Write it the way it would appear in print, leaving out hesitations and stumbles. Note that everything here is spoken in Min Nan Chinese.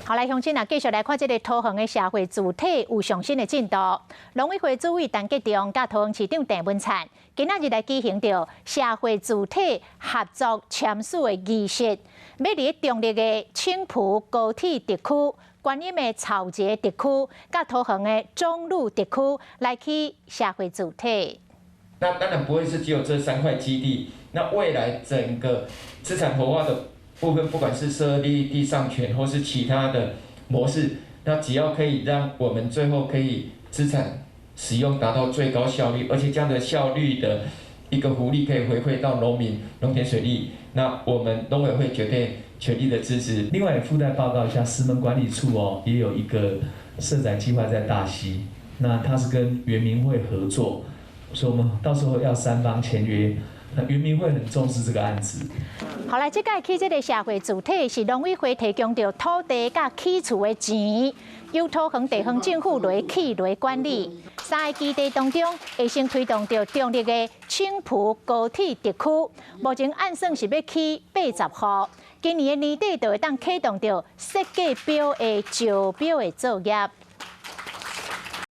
好來，鄉親啊，繼續來看這个桃園的社會住宅有上新的進度。農委會主委陳吉仲佮桃園市長鄭文燦，今仔日來舉行著社會住宅合作簽署的儀式，欲佇中壢的青埔高鐵特區、觀音的草捷特區、佮桃園的中壢特區來起社會住宅。那當然不會是只有這三塊基地，那未來整個資產活化的部分，不管是設立地上權或是其他的模式，那只要可以讓我們最後可以資產使用達到最高效率，而且這樣的效率的一個福利可以回饋到農民、農田水利，那我們農委會絕對全力的支持。另外也附帶報告一下，石門管理處哦，也有一個社宅計劃在大溪，那它是跟原民會合作，所以我們到時候要三方簽約。那原民會很重視這個案子。好來，這擺起這个社會住宅是農委會提供著土地佮起厝的錢，由桃園地方政府來起來管理。三个基地當中，會先推動著中壢的青埔高鐵特區，目前按算是欲起80戶，今年的年底就會當啟動著設計表的招標的作業。